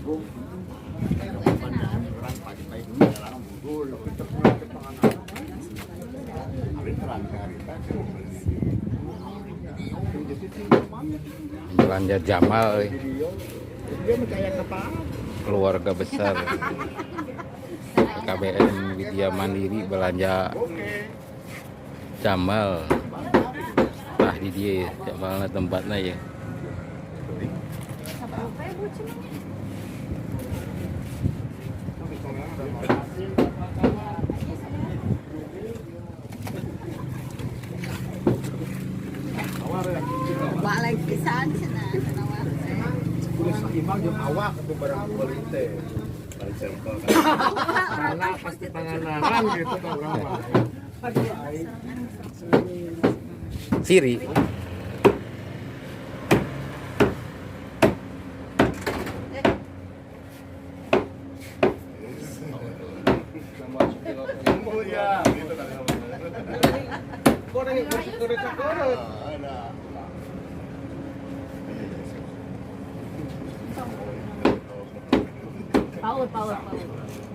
Orang pagi-pagi dulu jalan bubur. Belanja Jamal eh. Keluarga besar PKBM Widya Mandiri belanja Jamal. Nah, di dia Jamalna tempatnya ya. Walay pisan cenah cenah. Udah imang jeung awak itu barang beli teh. Karena pasti panganaran gitu tau orang mah. Siri. Oh iya, gitu kan. Paul, Paul, Paul.